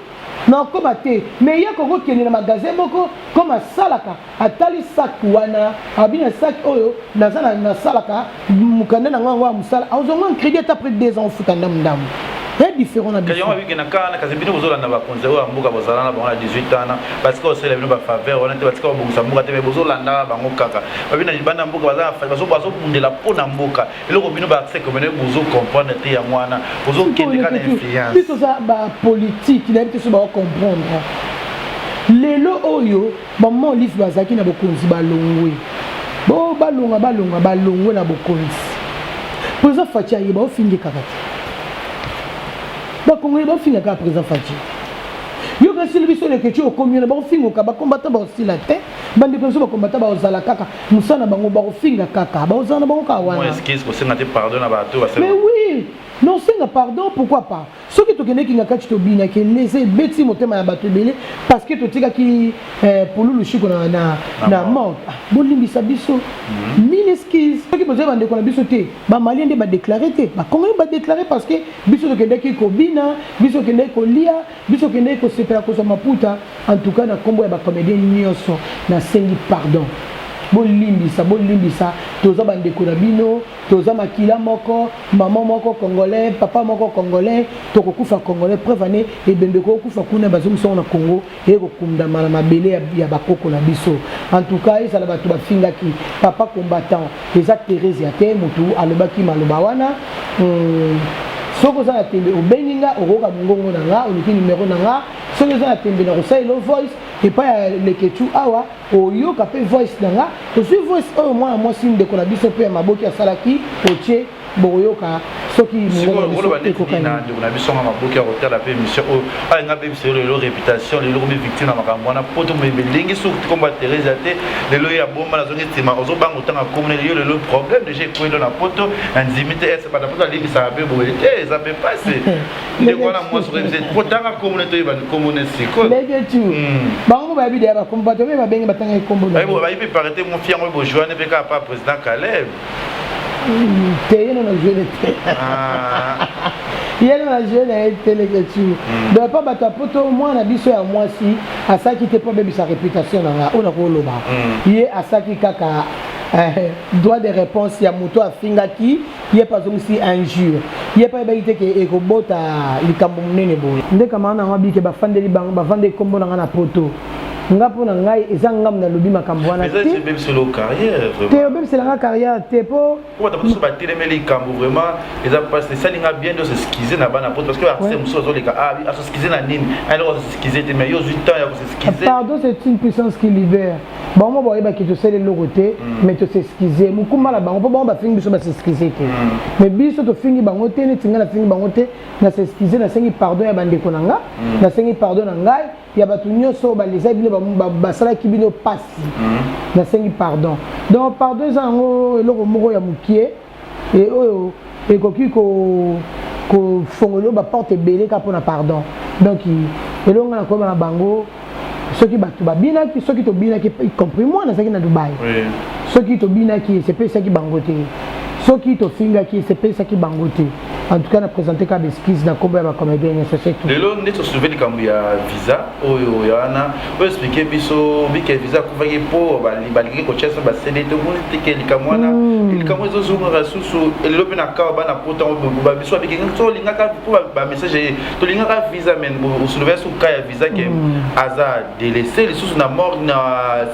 nakokoma te. Mais ye kokokende na magasin moko comme asalaka, atali sac wana, abi na sac oyo naza nasalaka mokanda na ngo yango ya mosala, azonga crédit ata après 2 ans, ofuta ndamu ndamu. Ya différent na biso. Yango abiki na kana, kasi bino bozolanda bakonzi oyo ya mboka, bozala na bango na 18 ans, batika kosalela bino bafaveur wana te, batika kobongisa mboka te. Me bozolanda bango kaka. Babi na libanda mboka bazobundela mpo na mboka, eloko bino basekomene bozocomprendre te. Yango wana bozokende kaka na influence. Biso toza bapolitike, nayebi te so baocomprendre. Lelo oyo bamama Olive bazalaki na bokonzi, balongwe bo balonga, balonga, balongwe na bokonzi. Président Fatshi ayeba ofingi kaka te, bakongoli baofinga kaka président Fatshi. Yo kasili biso lekeci okomi wana, bakofingoka, bakombata baosila te. Bandeko biso bakombata baozala kaka mosala na bango, bakofinga kaka, baozala na bango kaka wana. Excuse kosenga te pardon na bato? Mais oui, nosenga pardon, pourquoi pas? Soki tokendeki nga kati, tobinaki, elese ebeti motema ya bato ebele parce que totikaki pululu shiko na morgue. Ah, bolimbisa biso, mille excuse. Soki bozali bandeko na biso te, bamalien nde badéclare te, bakongoli badéclare parce que biso tokendaki kobina, biso tokendaki kolia, biso tokendaki kosepela, kozwa maputa. En tout cas, na nkombo ya bacomédien nyonso, nasengi pardon, bolimbisa, bolimbisa. Toza bandeko na bino, toza makila moko, mama moko congolais, papa moko congolais, tokokufa congolais. Preuve ane ebembe kokufa kuna, bazongisango na Congo, eye kokundama na mabele ya bakoko na biso. En tout cas, ezala bato bafingaki papa combattant, eza Theresia te motu alobaki maloba wana. Soki oza na tembe, obengi nga, okoyoka mongongo na nga, oluki numero na nga. Soki oza na tembe na kosalela voice epai ya Leketu awa, oyoka mpe voice na nga. Ozwi voice oyo mwana mwasi ndeko na biso mpe ya maboki asalaki, otie, bokoyoka. Soki oloba neti nini na ndeko na biso nga maboki ya kotala mpe émission oyo alinga bebisa yo lelo réputation, lelo komi victime na makambo wana, po to elingi soki kombo ya Therese te. Lelo ye abomba, nazongi nsima, ozobanga otanga kombo yo. Lelo problème déjà ekweli na poto, na ndimi te ese bata poto alimbisaka mpe boye te. Eza mpe pasi, ndeko wana mwasi okoyebisa po tanga kombo ne, toyeba kombo ne sikoyo. Ndenge tu bango bayebi deya bakombo, bato mpe babenge batanga ekombo. Bayebi parete mofi yango bojouane mpe kaka pa président Caleb. Te, ye na joué te, ye na joué na ye te, leke tu. Donc mpo bato ya poto, mwana biso ya mwasi asalaki te mpo abebisa réputation na nga. Oyo nakoloba, ye asalaki kaka droit de réponse ya moto afingaki ye, mpe azongisi injure. Ye mpe ayebaki te ke ekobota likambo monene boye. Nde kamara nango abike bafandeli bango, bafandeli nkombo na nga na poto. Nga mpo na ngai, eza ngambo nalobi makambo wana te. Te, obebiselanga carrière te, mpo bato mosusu batelemeli likambo. Vraiment eza mpasi, esalinga bien de s'excuser na bana poto, parce que artiste mosusu azoleka as'excuser na nini, eloko as'excuser te, mais yo ozwi temps ya kos'excuser. Pardon, c'est une puissance qui libère. Bango bayebaki tosali eloko te, mais tos'excuser mokumba na bango, mpo bango bafingi biso, bas'excuser te, mais biso tofingi bango te. Neti ngai nafingi bango te, nas'excuser, nasengi pardon ya bandeko na nga, nasengi pardon na ngai ya bato nyonso oyo baleza bino, basalaki bino pasi, nasengi pardon. Donc pardon eza yango eloko moko ya mokie e oyo ekoki kofongola baporte ebele kaka mpona pardon. Donc eloko nga nakoyeba na bango, soki bato babinaki, soki tobinaki, y compris moi nazalaki na Dubai, soki tobinaki, esepesaki bango te, soki tofingaki, esepesaki bango te. En tout cas, na présente kaka baexcuse na nkombo ya bacomédien nyonso, c'est tout. Lelo nde tosoulever likambo ya visa oyo ya wana oyo expliquer biso bike visa akufaki mpo balingi kotia so basede. Tomoni teke likambo wana, likambo ezozongaka susu lelo mpe na kawa. Bana poto biso babiki so olingaka mpo bamessage tolingaka visa, mais osoulever su ka ya visa ke aza délaissé lisusu na morgue, na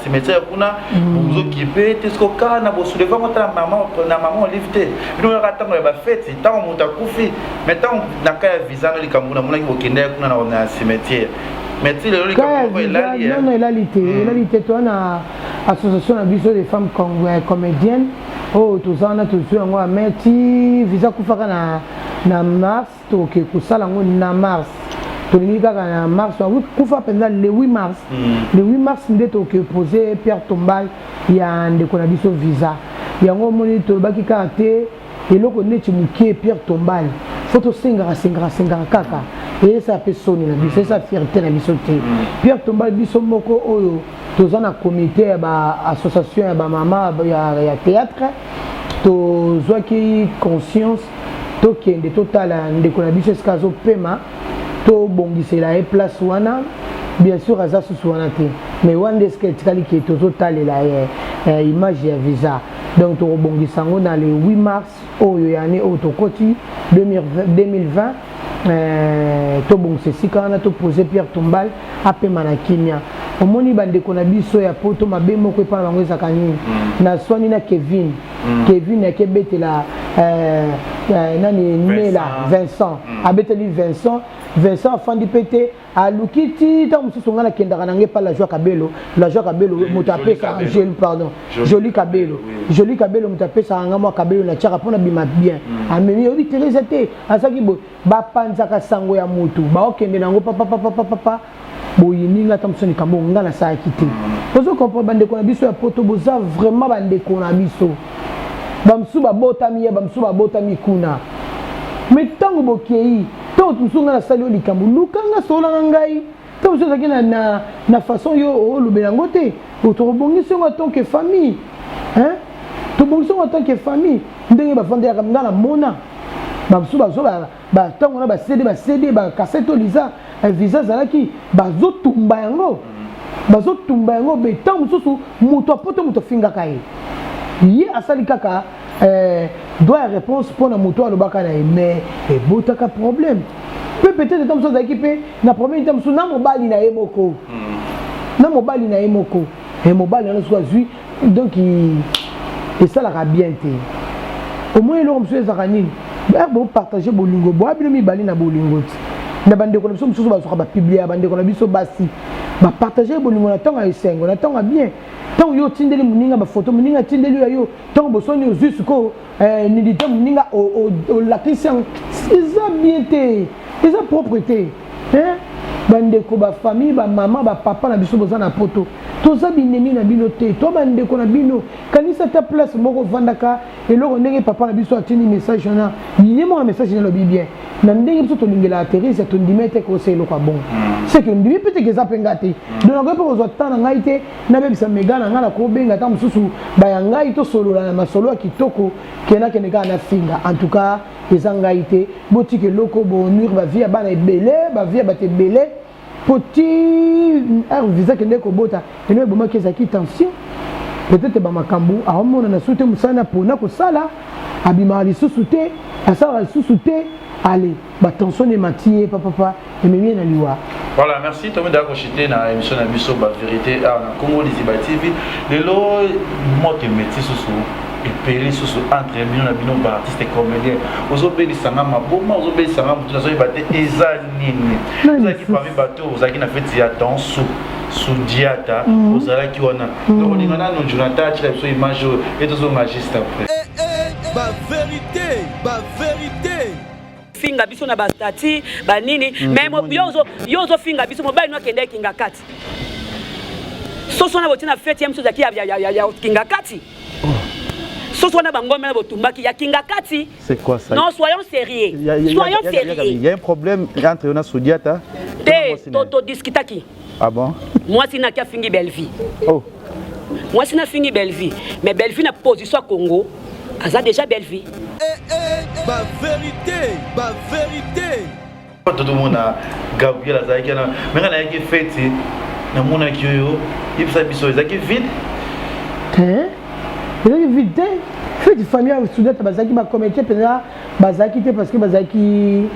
cimetière kuna bozokipe te. Siko kaka na bosoulever yango ta na mama Olive te. Bino kaka ntango ya bafeti, ntango moto akufi, mais ntango na ka ya visa no likambo namonaki bokende kuna na cimetière, mais ti lelo likambo elali. Non, elali te, elali te. Toza na association na biso des femmes comédiennes oyo toza wana, tozwi yango ame ti visa kufaka na mars. Toke kosala yango na mars, tolingi kaka na mars kufa mpenza le 8 mars. Le 8 mars nde toke pose pierre tombale ya ndeko na biso visa. Yango omoni, tolobaki kaka te eloko neti mokie pierre tombale, faut tosengaka, sengaka, sengaka kaka. Eyesa mpe soni na biso, esa fierté na biso te. Pierre tombale, biso moko oyo toza na comité ya baassociation ya bamama ya théâtre, tozwaki conscience tokende totala ndeko na biso esika azopema, tobongisela ye place wana. Bien sûr aza susu wana te, mais wana nde esika etikali ke tozotalela ye image ya visa. Donc tokobongisa yango na le 8 mars oyo ya année oyo tokoti 2020. Tobongisa esika wana, topose pierre tombale, apema na kimia. Omoni bandeko na biso ya poto, mabe moko epai na bango ezalaka nini? Naswani na Kevin. Kevin akebetela nani, Nela, Vincent. Abeteli Vincent, Vincent afandi mpe te, aluki ti ntango mosusu ngai nakendaka na ngai epa la Joie Kabelo, la Joie Kabelo moto apesaka, pardon, Joli Kabelo, Joli Kabelo moto apesaka ngai mwa kabelo natiaka mpona bima bien. Amemi oyebi Teresa te, azalaki boye, bapanzaka sango ya motu, baokende nango papapapapapa. Boyini nga ata mosusu likambo nga nasalaki te. Ozo comprendre, bandeko na biso ya poto, boza vraiment bandeko na biso. Bamosusu babotami ye, bamosusu babotami kuna, mais ntango bokei, ntango mosusu nga nasali yo likambo, luka nga, solola na ngai. Ntango mosusu ezalaki na façon yo olobela yango te, tokobongisi yango en tant que famille, hein? Tobongisi yango en tant que famille. Ndenge bafandelaka nga na mona bamosusu bazo ntango wana baCD, baCD, bacassette oyo liza visa azalaki, bazotumba yango, bazotumba yango. Be ntango mosusu moto apoto, moto afingaka ye, ye asali kaka droit ya réponse mpona moto alobaka na ye, mais ebotaka problème mpe peut-être ntango mosusu azalaki mpe na problème, ntango mosusu na mobali na ye moko, na mobali na ye moko, e mobali wana soki azwi. Donc esalaka bien te. Omoni eloko mosusu ezalaka nini? Bopartage bolingo, boya bino mibale na bolingo ti na bandeko na biso mosusu bazwaka bapublier ya bandeko na biso basi, bapartage bolingo na ntango ya esengo, na ntango ya bien. Ntango yo otindeli moninga bafoto, moninga atindeli yo ya yo, ntango bosoni ozwi sikoyo eh, nudité moninga olakisi yango, eza bien te, eza propre te, hein? Bandeko, bafamille, bamama, bapapa na biso boza na poto, toza binemi na bino te, to bandeko na bino. Kanisa ata place moko ovandaka eloko ndenge papa na biso atindi message wana, ye moko na message nalobi bien na ndenge biso tolingelaka Therese, tondimi ete kosa eloko ya bongo, seke ondimi mpe teke eza mpe nga te. Donc nakoki mpe kozwa temps na ngai te, nabebisa mega na ngai, nakobenga ata mosusu baya ngai, tosolola na masolo ya kitoko, ke nakende kaka nafinga. En tout cas eza ngai te. Botika eloko bonuire bavie ya bana ebele, bavie ya bato ebele, po ti aire visa kende kobota eno ebomaki ezalaki tension, peut-être bamakambo aomonana su te, mosala na pona kosala abimaka lisusu te, asalaka lisusu te, ale batension emati ye papapa, ememi ye na liwa. Voilà, merci. Tomi da koshite na émission na biso ba vérité awa na Congo Liziba TV. Lelo moto emeti susu, epeli susu entre bino na bino baartiste comédien. Ozobelisanga maboma, ozobelisanga motu, nazoyeba te eza nini. Ozalaki parmi bato ozalaki na feti ya dansu Sudiata, ozalaki wana. Donc olinga nano Jonathan atila biso image oyo e tozonga juste après. Eh, eh, ba vérité, ba vérité. Finga biso na bastati banini, mais yo ozofinga biso, mobali no akende kinga kati, soso wana botie na feti ya miso ezalaki ya kinga kati, soso wana bangombe na botumbaki ya kinga kati. C'est quoi ça? Non, soyons sérieux. Soyons sérieux. Il y a un problème entre yo na Sudiata? Te, todiskutaki. Ah bon? Mwasi naki afingi Bellevie. Oh. Mwasi nafingi Bellevie, mais Bellevie na position ya Congo aza déjà Bellevie. Eh, eh, ba vérité, ba vérité. Totomona Gabriel azalaki wana, me ngai nayaki feti, namonaki oyo yebisa biso ezalaki vide. Te, ezalaki vide te. Feti famille ya Sudata bazalaki bacomédien mpenza, bazalaki te parce que bazalaki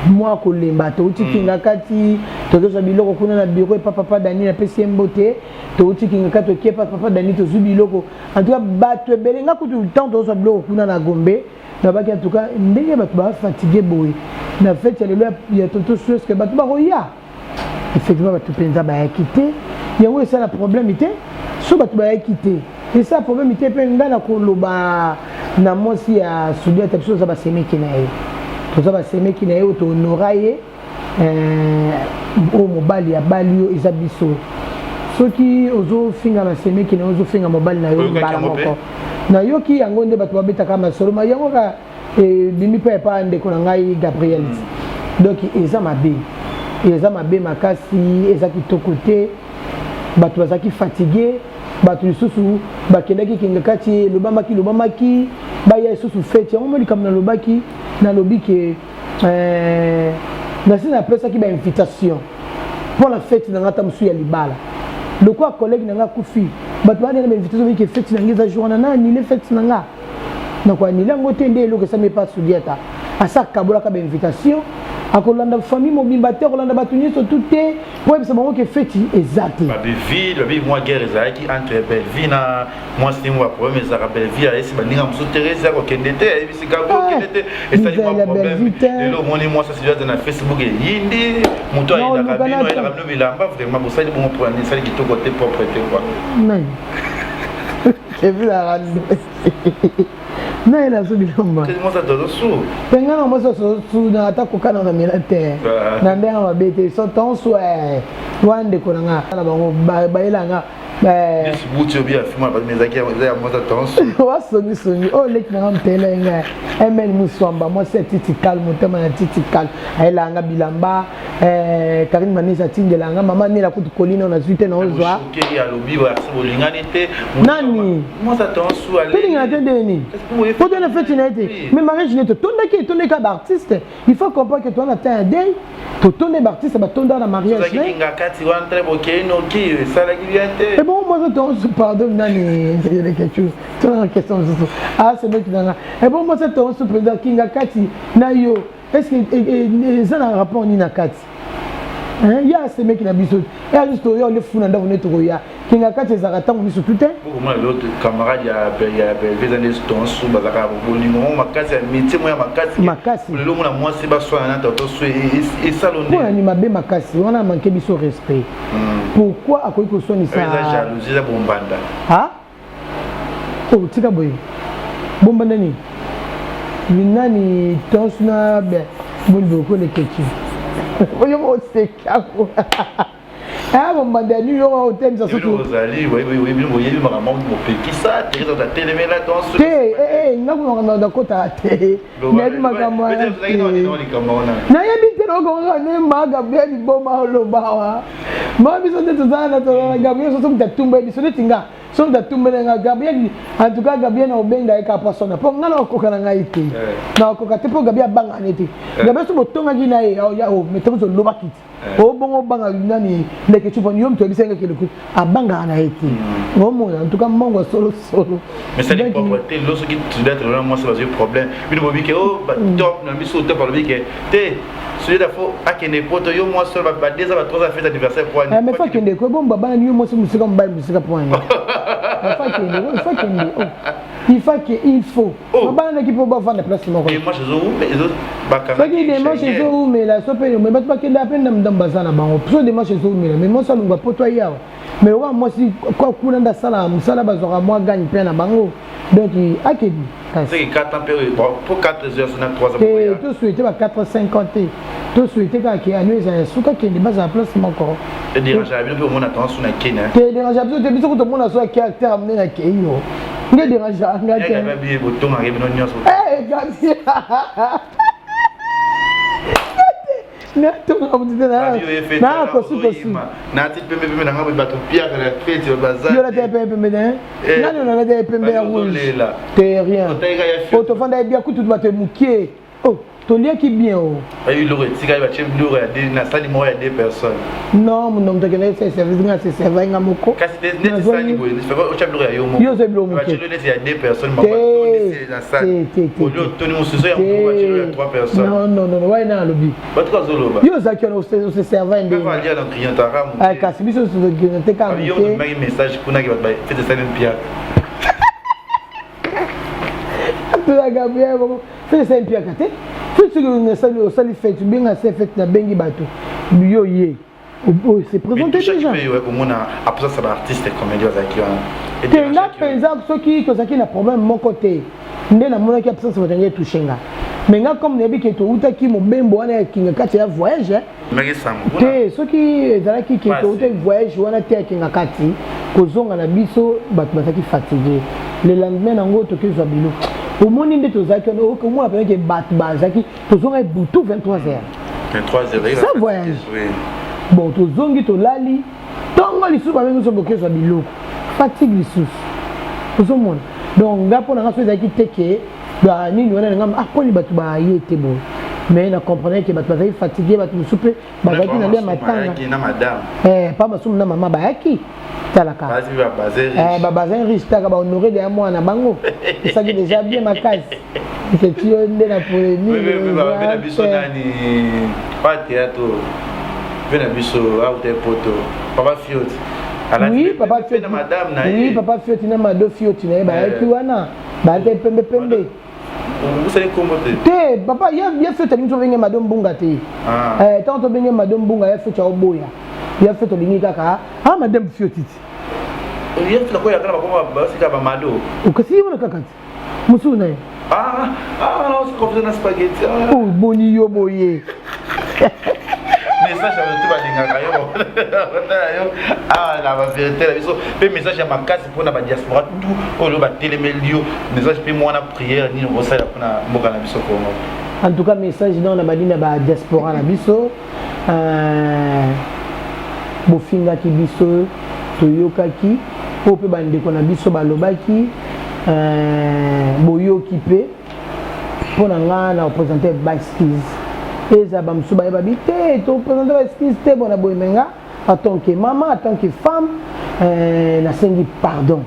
mwa kolemba. Touti kinga kati, tokozwa biloko kuna na bureau epa papa Dani, napesi ye mbote. Touti kinga kati, tokie pa papa Dani, tozwi biloko. En tout cas bato ebele, nga kutu ntango tozwa biloko kuna na Gombe, nabaki en tout cas ndenge bato bafatigue boye na fete ya lelo ya tonto sueske, bato bakoya. Effectivement bato mpenza bayaki te, yango esala problème te. So bato bayaki te, esala problème te. Mpe ngai na koloba na mwasi ya Sudiata, biso toza basemeki na ye, toza basemeki na ye oyo tohonora ye, oyo mobali abali yo eza biso. Soki ozofinga na semeki na yo, ozofinga mobali na yo. Oyokaki mbala yango mpe? Moko nayoki yango nde bato babetaka masolo ma yango kaka ebimi mpe epa ndeko na ngai Gabriel. Donc eza mabe, eza mabe makasi, eza kitoko te. Bato bazalaki fatigue, bato lisusu bakendaki kinga kati, elobamaki lobamaki baya lisusu feti yango. Mo likambo nalobaki, nalobi ke nasi napesaki bainvitation mpo na feti na nga ata mosusu ya libala, lokola collègue na nga akufi, bato banena bainvitation ke feti na nga eza jour wana, na annule feti na nga, nakoannuler yango te. Nde eloko esami epa Sudiata, asa akabolaka bainvitation, akolanda famille mobimba te, akolanda bato nyonso tu te mpo oyebisa bango ke feti eza te. Babeville babi mwa guerre ezalaki entre Belleville na mwasi mo, baproblème ezalaka. Belleville ayesi baninga mosusu, Therese akokende te, ayebisi Gabi okende te, esali mwa Bizala problème. Belleville te. Lelo omoni mwasi asili aza na Facebook, eyindi moto Non, ayelaka oluka bino na te. ayelaka bino bilamba. Vraiment bosali bongo mpona nini? Esali kitoko te, propre te quoi. Nani? Kevin arandi nayela so bilamba. Mwasi atozo su. Mpe ngai na mwasi osuna ata kokana na mela te. Ah. Na ndenge mabe te, so tonso wana ndeko na nga na bango bayela nga. Nesi buti obi afima ezalaki eza ya mwasi atonso. Wasongisongi oyo leki na nga motele ye ngai Ml Muswamba, mwasi ya Titikal, motema ya Titikal, ayelaka nga bilamba. Karine Manesi atindela nga, mama Nela kutu kolina oyo nazwi te, naozwa. Choqué, alobi basi bolingani te. Nani? Mwasi atonsu. Tolingana te ndeni po tona feti na ye te, mais mariage ne totondaki, etondaki baartiste. Il faut comprendre que toza na temps ya deuil, totonde baartiste batondaka na mariage. Tozalaki kinga kati wana tre bokei noki, esalaki bien te. Ebongo mwasi tonso, pardon, nani Elekechu, tona question mosusu asemeki na nga. Ebongo mwasi tonso mpenza kinga kati na yo, est ce que eza na rapport nini na kati? Ye asemeki na biso ya biso toya ole funa ndako nde tokoya kinga kati ezalaka ntango miso tu te. Bokomona lelo camarade ya ya Bellevue eza nde tonsu bazalaka bolingo moko makasi ya métier moko ya makasi makasi. Lelo omona mwasi baswana na toto su esalo nde mpona ni mabe makasi wana manque biso respect. Pourquoi akoki koswanisa? Eza jalousie, eza bombanda. Ah oh, tika boye, bombanda nini nani tonsu na boni bokolekeki oyo osekako. Ah, bombanda ya New York otemisa soki ozali boyebi makambo bopekisa telemela. Te, nga kuna makambo nakota te, nayebi makambo wana te, nayebi te. Naokonga ne ma Gabriel liboma oloba wa ma biso nde tozala na tozala Gabriel soso moto atumba biso neti nga so moto atumbele nga Gabriel. En tout cas, Gabriel na obenga ye kaka poisson mpo nga na okoka na ngai te, na okoka te mpo Gabriel abanga ne te. Gabriel so botongaki na ye metongo olobaki te, obongo obanga nani leke cupa yo moto oyebisa nga keleko abangaka na ye te. Omona, en tout cas mbongo ya solo solo. Mais ça n'est propre te. Lelo soki tudêtre na mwasi bazwi problème, bino bobi ke o top na biso top alobi ke te soki faut akende poto yo mwasi oyo ba 2 ans, ba 3 ans fête anniversaire po ani. Mais faut akende ko bomba bana yo mwasi mosika, mobali mosika po ani. Faut akende, faut akende, il faut que il faut bana naki mpo bavanda place moko. Dimanche ezo Soki démarche ezoumela so mpe me bato bakenda mpe ndambo baza na bango so démarche ezoumela, mais mwasi alungwa poto aye awa, mais oka mwasi kuna nde asalaka mosala, bazwaka mwa gagne mpe na bango, donc akedi. Kasi 4 ans mpe po 4 heures na 3 ans. Te, tosouhaite ba 4 5 ans te, tosouhaite kaka ke ano ezala ya suka, kende bazala place moko. Edérange bino mpe omona tanso na Kenya? Te, dérange biso te. Biso kutomona so ake acteur amune na kei yo nde dérange nga te. Botongaka bino nyonso. Gabi natonga motu te na kosi kosi. Nati pembe pembe nanga bato piaka na feti baza. Yo lata pembe pembe te, nani olata pembe ya rouge te? Rien, o tofanda ebia kutu bato mokie, oh, toliaki bien o. Biloko etikali, batie biloko ya na sani moko ya deux personnes. Non, moto akendaki sa service, nga se servai nga moko. Kasi neti sani boye otya biloko ya yo moko. Yo ozwa biloko moke. Batie neti ya deux personnes na sani, oli otoni mosusu ya moko, batie ya trois personnes. Non, non, non, wana alobi. Bato bazoloba. Yo ozalaki wana, ose servai ndenge alia na clientara. Kasi biso te kaka. Yo omemaki message kuna ke bato fete esali mpiaka. Tuna Gabriel moko, fete esali mpiaka te. Fete soki osali fete, obenga se fete, nabengi bato, yo ye se présente déjà. Komona absence ya baartiste comédie bazalaki wana. Te, nga mpenza soki tozalaki na problème moko te nde namonaki absence bato yango etouche nga, mais nga comme nayebi ke toutaki mobembo wana ya Kinga kati ya voyage te, soki ezalaki ke toutaki voyage wana te ya Kinga kati, kozonga na biso bato bazalaki fatigué. Le lendemain nango tokezwa biloko, omoni nde tozalaki wana, omona mpenza ke bato bazalaki. Tozonga butu 23 heures. 23 heures. Sans voyage bon, tozongi, tolali, ntongo lisusu babengi biso bokezwa biloko, fatigue lisusu ozomona. Donc nga mpo na nga so ezalaki te ke nini wana nga, ah, mponi bato baye te boye, mais na comprendre ke bato bazalaki fatigué, bato mosusu mpe bazalaki na lia matanga. Pa masumu na mama bayaki talaka babazin riche, taka bahonore deya mwana bango esaki déjà bien makasi eketi yo nde na polémique na biso. Nani pa théâtre mpe na biso auta poto, papa Fiot. Oui, papa Fioti, oui, papa Fioti na Mado Fioti na ye bayaki wana, bayaki pembe pembe. Osali kombo te. Te, papa ye Fioti alingi tobenge Mado Mbunga te. Ntango tobenge Mado Mbunga, ye Fioti aoboya. Ye Fioti olingi kaka ah madame Fioti ti. Ye Fioti akoyaka na bakoma basika bamado. Okasi ye wana kaka ti mosusu na ye. Na spaghetti. Boni yo boye. Message ya bato balingaka yo, batala yo awa na bavérité na biso, mpe message ya makasi mpona badiaspora tout oyo batelemeli yo, message mpe mwana prière nini okosalela mpona mboka na biso Congo? En tout cas, message nao na badi na badiaspora na biso, bofingaki biso, toyokaki oyo mpe bandeko na biso balobaki, boyoki mpe. Mpo na nga na représente baexcuse eza bamosusu bayebabi te, toprésente baexcuse te bona boye, me nga en tant que mama, en tant que femme, nasengi pardon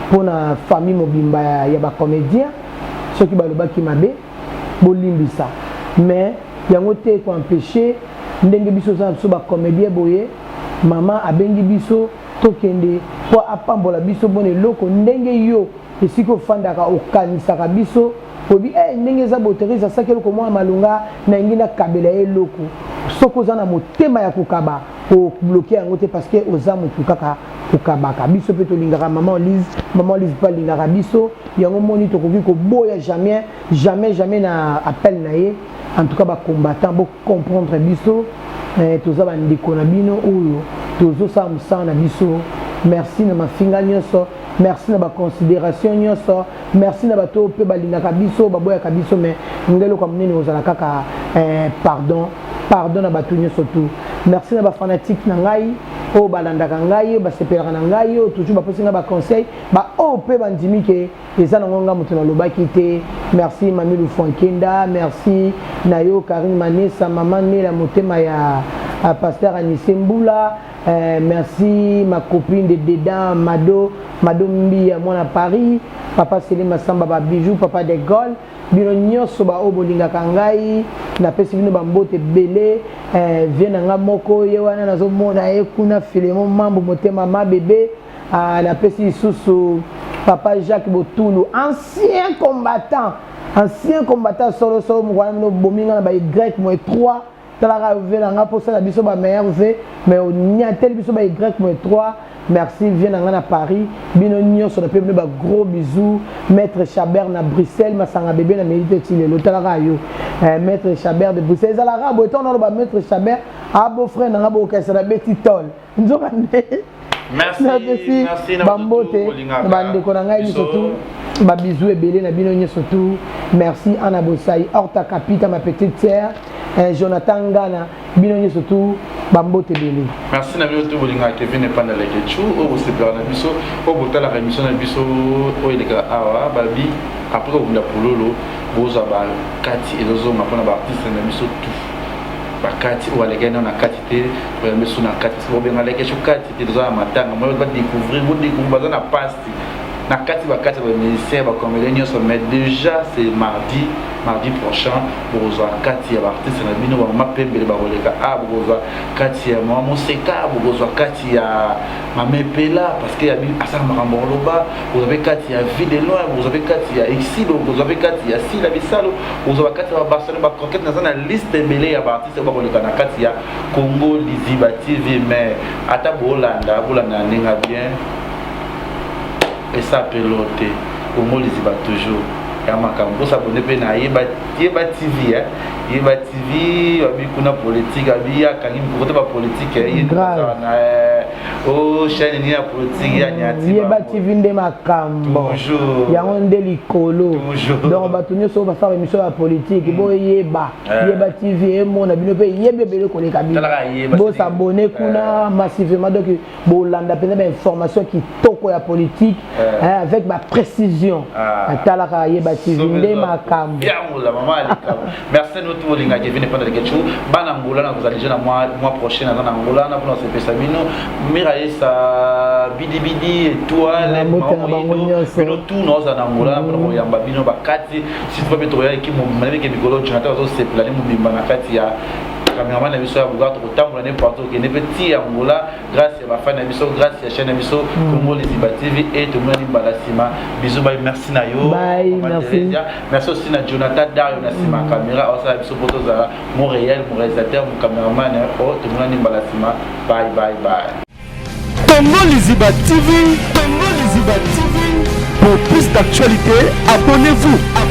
mpo na famille mobimba ya bacomédien. Soki balobaki mabe, bolimbisa, mais yango te koempêche. Ndenge biso oza na biso bacomédien boye, mama abengi biso tokende mpo apambola biso mpona eloko. Ndenge yo esika ofandaka, okanisaka biso, oyebi eh, ndenge eza boye, Therese asaki eloko mwa malonga, nalingi nakabela ye eloko. Soki oza na motema ya kokaba, obloquer yango te, parce que oza motu kaka kokabaka. Biso mpe tolingaka mama Olive, mama Olive mpe alingaka biso. Yango moni tokoki koboya jamais, jamais, jamais na appel na ye. En tout cas, bacombattant, bocomprendre biso, toza bandeko na bino oyo tozosala mosala na biso. Merci na mafinga nyonso, merci na baconsidération nyonso, merci na bato oyo mpe balingaka biso, baboyaka biso. Mais ngai, eloko ya monene kozala kaka pardon, pardon na bato nyonso tu. Merci na bafanatike na ngai oyo balandaka ngai, oyo basepelaka na ngai, oyo toujours bapesi ngai baconseil, baoyo mpe bandimi ke eza nango nga moto nalobaki te. Merci Mami Lufuankenda, merci na yo Karine Manesa, mama Nela, motema ya pasteur Anise Mbula. Merci ma copine de dedans, Mado, Mado Mbia, mwana Paris, papa Selim Masamba, babijou, papa de Gaulle. Bino nyonso baoyo bolingaka ngai, napesi bino bambote ebele. Vie na ngai moko ye wana, nazomona ye kuna, Filemon Mambo, motema ma bebe. Ah, napesi lisusu papa Jacques Botulu, ancien combattant, ancien combattant solosolo. Moko wana bino bomi nga na ba y moins 3. Talaka vie na nga, mposala biso bameilleur vie, mais oniateli biso ba y moins 3. Merci vie na nga na Paris. Bino nyonso nape bino bagros bisous. Maître Chabert na Bruxelles, masanga bebe na meli te ti lelo. Talaka yo, maître Chabert de Bruxelles, ezalaka boye. Ntango naloba maître Chabert, abo frère na nga, bokokesa na beti tol, nzoka nde napesi bambote na bandeko na ngai nyonso tu, babisous ebele na bino nyonso tu. Merci Ana Bosai, Horta Capita, ma petite sœur, Jonathan Ngana, bino nyonso tu, bambote ebele. Merci na bino tu bolingaka Kevin Epanda Lekechu, oyo bosepelaka na biso, oyo botalaka émission na biso oyo elekaka awa. Babi après kobunda pululu, bozwa bakati ezozonga mpona baartiste na biso tu, bakati oyo alekaki nano na kati te, oyambi so na kati, bobenga Lekechu kati te. Toza na matanga moyo, badécouvrir, bodécouvrir, baza na pasti na kati, bakati ya bamusicien, bacomédien nyonso. Mais déjà c'est mardi, mardi prochain bokozwa kati ya baartiste na bino, bamama pembele bakoleka a, bokozwa kati ya mama Moseka, bokozwa kati ya mama Epela, parce que asala makambo koloba, bokozwa mpe kati ya Vie de Loin, bokozwa mpe kati ya Exilo, bokozwa mpe kati ya Sila Bisalo, bokozwa bakati ya babarcelone, baconquête. Naza na liste ebele ya baartiste oyo bakoleka na kati ya Congo Liziba TV. Mais ata bolanda, bolanda na ndenge ya bien, esa pelo te. Congo Liziba toujours ya makambo. Bosabonner mpe na Yeba, Yeba TV, eh? Yeba TV, babi kuna politique, abi akangi mikoko te, bapolitique ye na o chaîne nini ya politique ya nyati. Yeba TV nde makambo yango, nde likolo. Donc bato nyonso oyo basala émission ya politique, boyeba Yeba TV, emona bino mpe yebi ebele koleka bino. Bosabonner kuna massivement, donc bolanda mpenza bainformation kitoko ya politique avec baprécision. Atalaka Yeba TV nde makambo. Merci no tu bolinga Kevin Epanda Lekechu. Bana Angola, na kozala déjà na mois prochain, naza na Angola na mpona kosepesa bino. Miraesa Bidibidi Étoile, bino tu naozala na Angola mpona koyamba bino bakati. Surtout mpe tokoya eki mobimba, nabike mikolo Jonathan azosepela ne mobimba na kati ya cameraman na biso ya Buga. Tokotambola ne partout, okende mpe ti ya Angola, grâce ya bafani na biso, grâce ya chaîne na biso Congo Liziba TV. E tomonani mbala nsima. Bisous, bye. Merci na yo. Bye, merci. Merci aussi na Jonathan Dario na nsima ya caméra, aosala biso mpo tozala mo réel, mo réalisateur, mo caméraman. O tomonani mbala nsima. Bye bye bye. Congo Liziba TV, Congo Liziba TV. Pour plus d'actualités, abonnez-vous.